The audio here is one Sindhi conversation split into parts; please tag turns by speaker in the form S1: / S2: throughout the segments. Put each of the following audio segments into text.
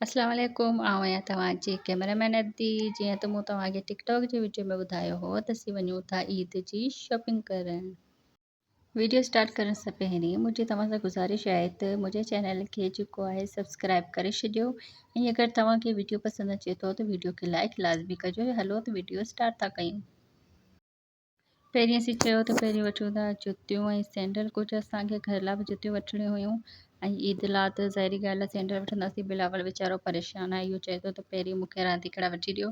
S1: اسلام عليڪم آئون آهيان توهان جي ڪيمرا مين ادي. جيئن ته مون توهان کي ٽڪ ٽاڪ جي وڊيو ۾ ٻڌايو هو ته اسين وڃون ٿا عيد جي شاپنگ ڪرڻ. وڊيو اسٽارٽ ڪرڻ سان پهرين منهنجي توهان سان گذارش آهي ته منهنجي چينل کي جيڪو آهي سبسڪرائب ڪري ڇڏيو ۽ اگر توهان کي وڊيو پسند اچي ٿو ته وڊيو کي لائڪ لازمي ڪجو. هلو ته وڊيو اسٽارٽ ٿا ڪيون. پهرين اسين چيو ته پهرين وٺون ٿا جتيون ۽ سينڊل. ڪجهه اسان کي گهر لاء به جتيون وٺڻيون هيون ۽ عيد لاء ته ظاهري ڳالهه آهي سينڊل وٺنداسين. بلاول ويچارو پريشان آهي، اهو چئي ٿو ته پهرين مون کي رانديڪڙا وٺي ڏيو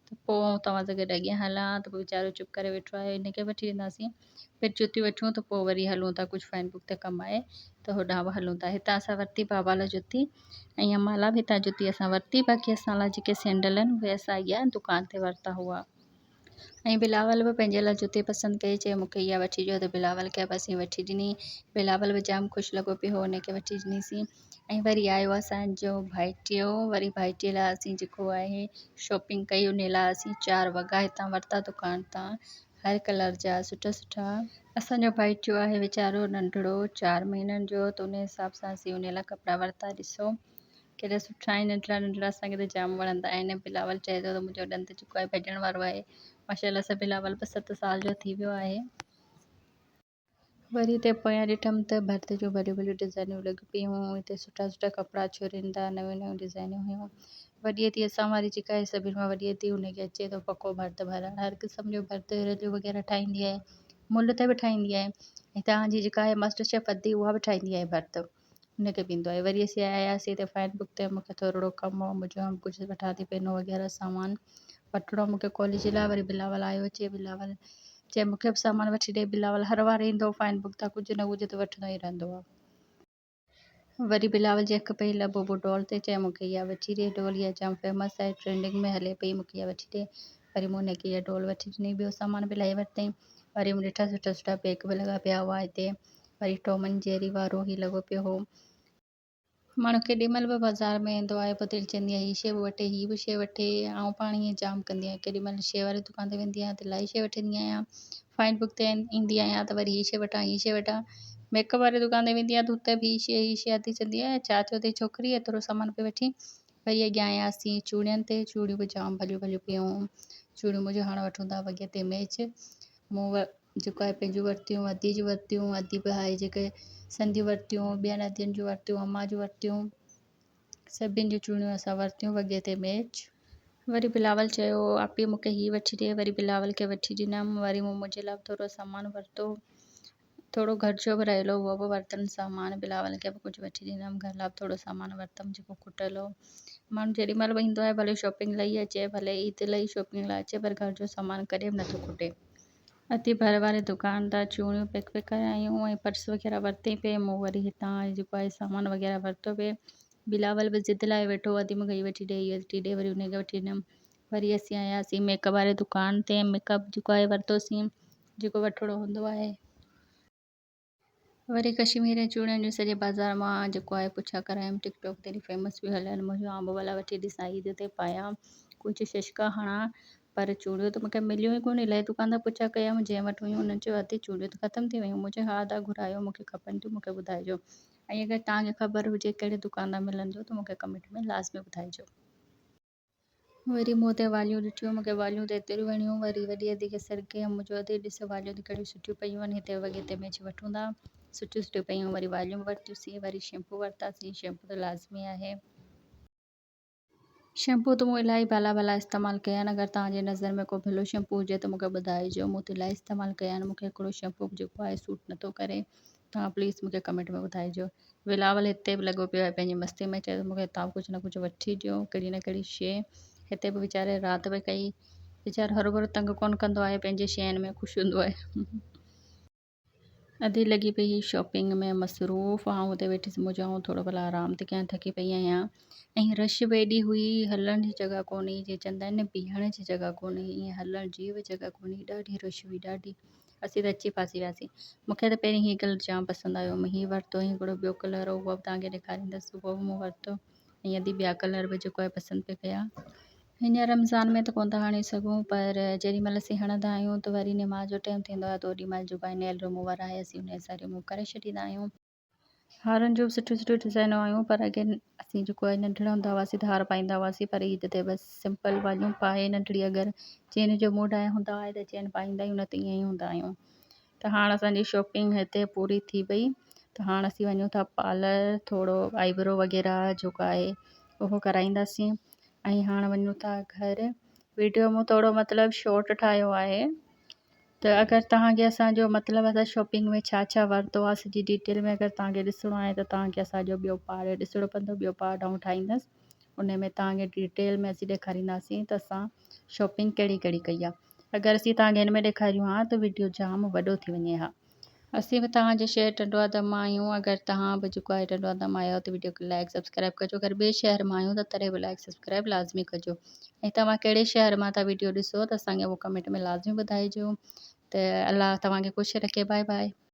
S1: ته پوء آئون توهان سان گڏ اڳيان هلان، ته پوء ويچارو چپ ڪري ويٺو آهي. هن کي وٺي ڏينداسين، پهرين جتيون وٺون ته پوء وري هلون ٿا. ڪجهه فائن بڪ تي ڪم آهي ته هوڏانهن به هلون ٿا. هتان اسان ورتي بابا لاء جتي ۽ امان لاء به هتان جتي اسان ورتي. باقي اسان لاء جيڪي سينڊل آهن اهي اسان اڳيان دڪان تي ورتا هئا. ۽ بلاول به پنهنجي لاء جتي پسند ڪئي، چيو مون کي اها وٺي ڏيو ته بلاول کي به اسين وٺي ڏني. بلاول به جام خوش لڳو پيو هو، ان کي وٺي ڏنيسين. ۽ وري آيو اسان جو ڀائٽيو، وري ڀائٽي لاء اسين جيڪو آهي شاپنگ ڪئي، ان لاء اسين چار وڳا هتان ورتا دڪان تان، هر ڪلر جا سٺا سٺا. اسان جو ڀائٽيو آهي ويچارو ننڍڙو 4 مهينن جو، ته ان حساب سان اسين ان لاء ڪپڙا ورتا. ڏسو ڪيڏا سٺا آهن، ننڍڙا ننڍڙا، اسان کي ته جام وڻندا آهن. بلاول چئي ٿو ته منهنجو ڏند جيڪو آهي ڀڄڻ وارو آهي. ماشاء الله سان بلاول به 7 سال جو ٿي ويو آهي. وري هتي پويان ڏٺم ته ڀرت جون ڀليون ڀليون ڊزائنون لڳيون پيون هيون. هتي سٺا سٺا ڪپڙا ڇرين ٿا، نيون نيون ڊزائنون هيون. وڏي ادي اسان واري جيڪا آهي سڀني کان وڏي ادي، ان کي اچي ٿو پڪو ڀرت ڀرڻ. هر قسم جو ڀرت رليون وغيره ٺاهيندي آهي، ملهه تي به ٺاهيندي آهي. هتان جي جيڪا آهي ماسٽر شيف ادي، اها به ٺاهيندي آهي ڀرت، ان کي به ايندو آهي. وري اسين آياسين ته فائن بڪ تي مون کي ٿورڙو ڪم هو، منهنجو هم ڪجهه وٺان ٿي پينو وغيره سامان وٺڻو مون کي ڪاليج لاء. وري بلاول آيو، چي بلاول چي مون کي به سامان وٺي ڏي. بلاول هر وار ايندو هو فائن بڪ تان، ڪجهه نه ڪجهه ته وٺندو ئي رهندو آهي. وري بلاول جي اک پئي لبوبو ڊول تي، چي مون کي اها وٺي ڏي ڊول، اها جام فيمس آهي، ٽرينڊنگ ۾ هلي پئي، مون کي اها وٺي ڏي. وري مون هن کي اها ڊول وٺي ڏني، ٻيو سامان به الاهي ورتائين. وري مون ڏٺا سٺا سٺا بيگ به لڳا پيا هئا هتي. وري ٽام اينڊ جيري وارو هي لڳو پيو هو. ماڻهو ڪيڏي مهل به بازار ۾ ايندو آهي پوء دل چوندي آهي هي شيء به وٺي هي به شيء وٺي. آئون پاڻ ائين جام ڪندي آهيان، ڪيڏي مهل شيء واري دڪان تي ويندي آهيان ته الاهي شيء وٺندي آهيان. فائن بڪ تي ايندي آهيان ته وري هي شيء وٺان هي شيء وٺان. ميڪ اپ واري دڪان تي ويندي آهيان ته اتي به هي شيء هي شيء اڌي چوندي آهي ڇا ٿيو اٿئي ڇوڪري ايترو سامان پئي وٺين. وري اڳيان آياسين چوڙين تي، چوڙيون به جام ڀليون ڀليون پيون. چوڙيون منهنجو هاڻ وٺون ٿا وڳي تي ميچ. مون جيڪو آهي پنهنجون ورتيون، ادي جون ورتيون، ادي به آهي جيڪي سنديون ورتيون، ٻين ادين جون ورتيون، امان جون ورتيون، سڀني جون چوڙيون اسان ورتيون وڳي تي ميچ. وري بلاول چيو آپي مون کي هي وٺي ڏي، وري بلاول کي وٺي ڏنم. وري مون منهنجي لاء به ٿورو سامان ورتو، ٿورو گهر جو به رهيل هو اهو به ورتم سامان. بلاول کي به ڪجهه وٺي ڏنم، گهر لاء به ٿورو سامان ورتم جيڪو کٽل هو. ماڻهو جيڏي مهل به ايندو آهي ڀلي شاپنگ لاء ئي اچي ڀلي عيد لاء ئي شاپنگ لاء اچي پر گهر جو سامان ڪڏهن به نٿو کٽي. اتي ڀر واري دڪان تان چوڙيون پيڪ پئي ڪرايون ۽ پرس وغيره ورتي پئي. مون وري هتان جيڪو آهي سامان وغيره ورتو پئي. بلاول به ضد لاهي ويٺو هو، ادي مون کي هي وٺي ڏي هي وٺي ڏي، وري ان کي وٺي ڏنم. وري اسين آياسين ميڪ اپ واري دڪان تي، ميڪ اپ جيڪو آهي ورتوسين جيڪو وٺڻو هوندو آهي. وري ڪشميري چوڙين جو سڄي بازار مان جيڪو آهي پڇا ڪرايم. ٽڪ ٽاڪ تي ايڏي فيمس پيون هلن، منهنجو آنب والا وٺي ڏسان، عيد تي پايان، ڪجهه ششڪا هڻان، پر چوڙيون ته مونکي مليون ئي ڪونه. الاهي دڪان تان پڇا ڪيم، جنهن وٽ هيون انهن چيو ادي چوڙيون ته ختم ٿي ويون. مون چيو ها ادا گهرايو مونکي کپن ٿيون، مونکي ٻڌائجو. ۽ اگر توهان کي خبر هجي ڪهڙي دڪان تان ملنديون ته مونکي ڪمينٽ ۾ لازمي ٻڌائجو. وري مون اتي واليون ڏٺيون، مون کي واليون ته ايتريون وڻيون. وري وڏي ادي کي سڏ ڪيم، مون چيو ادي ڏس واليون ته ڪهڙيون سٺيون پيون آهن، هتي وڳي تي ميچ وٺون ٿا. سٺيون سٺيون پيون، وري واليون به ورتيونسين، وري شيمپو ورتاسين، شيمپو ته لازمي آهي. شيمپو ته مون الاهي ڀلا ڀلا استعمال ڪيا آهن، اگر توهان جي نظر ۾ ڪو ڀلو شيمپو هجي ته مون کي ٻڌائجو. مون ته الاهي استعمال ڪيا آهن، مون کي هڪڙو شيمپو به جيڪو آهي سوٽ نٿو ڪري. توهان پليز مون کي ڪمينٽ ۾ ٻڌائجو. بلاول هتي به لڳو پيو آهي پنهنجي مستي ۾، چئي ٿو مون کي هتان به ڪجهه نه ڪجهه وٺي ڏيو، ڪهڙي نه ڪهڙي شيء. هتي به ويچاري رات پئي ڪئي. ويچارو هروڀرو تنگ ڪونه ڪندو آهي، پنهنجي شين ۾ خوش هوندو آهي. ادي لڳي پئي هئي شاپنگ ۾ مصروف، آئون اتي ويٺيس، مون چيو آئون ٿورو ڀلا آرام ٿي ڪيان، ٿڪي پئي آهيان. ۽ رش به ايڏي هئي، هلڻ جي جڳهه ڪونه هئي، جيئن چوندا آهن نه بيهڻ جي جڳهه ڪونه هئي، ائين هلڻ جي به جڳهه ڪونه هئي، ڏاڍي رش هئي ڏاڍي. اسين ته اچي ڦاسي وياسين. مون کي ته پهرين هي ڪلر جام پسند آيو. مون هي ورتو ۽ هڪڙو ٻيو ڪلر هو اهو به توهان کي ڏيکاريندس اهو به مون ورتو ۽ ادي ٻيا ڪلر به جيڪو آهي پسند پئي ڪيا. هينئر رمضان ۾ ته ڪونه ٿا هڻي سگهون پر جيڏي مهل اسين هڻندا آهيون ته وري نماز جو ٽائيم ٿيندو آهي ته اوڏي مهل جيڪو آهي نيل ريموور آهي اسين ان سان ريموو ڪري ڇڏيندا آهيون. هارن جون به سٺيون سٺيون ڊزائنون آيون پر اڳي اسين جيڪو آهي ننڍڙا هوندا هئاسين ته هار پائيندا هئاسين پر عيد تي بس سمپل واليون پائي ننڍڙي اگر چين جو موڊ آيو هوندو آهي ته چين پائيندا آهيون نه ته ائين ئي هوندا آهيون ته هاڻ اسانجي شاپنگ هتي پوري ٿي وئي ته هاڻ اسين وڃون ٿا پارلر ٿورو آئي برو وغيره جيڪو آهي اهو ڪرائينداسين ۽ هاڻ وڃون ٿا گهر ويڊيو مون ٿورو مطلب شارٽ ٺاهيو آهي ته اگر توهان کي اسان جو مطلب اسان شاپنگ ۾ ڇا ڇا ورتو آهي سڄي ڊيٽيل ۾ اگر توهان کي ڏسڻو آهي ته توهان کي اسان جو ٻيو پارٽ ڏسڻو پوندو ٻيو پارٽ آئون ٺاهيندس ان ۾ توهان کي ڊيٽيل ۾ اسين ڏيکارينداسين ته اسان شاپنگ ڪهڙي ڪهڙي ڪئي آهي اگر اسين توهان کي هن ۾ ڏيکاريون ها ته ويڊيو جام وڏو ٿي وڃي ها. اسين به توهان جي شهر ٽنڊوآدم مان آهيون اگر توهان به جيڪو آهي ٽنڊوآدم مان آهيو ته ويڊيو کي لائڪ سبسڪرائب ڪجو اگر ٻئي شهر مان آهيو ته تڏهن به لائڪ سبسڪرائب لازمي ڪجو ۽ توهان ڪهڙي شهر مان ٿا ويڊيو ڏسو ته اسان کي اهو ڪمينٽ ۾ لازمي ٻڌائجو ته الله توهان کي خوش رکي باء باء.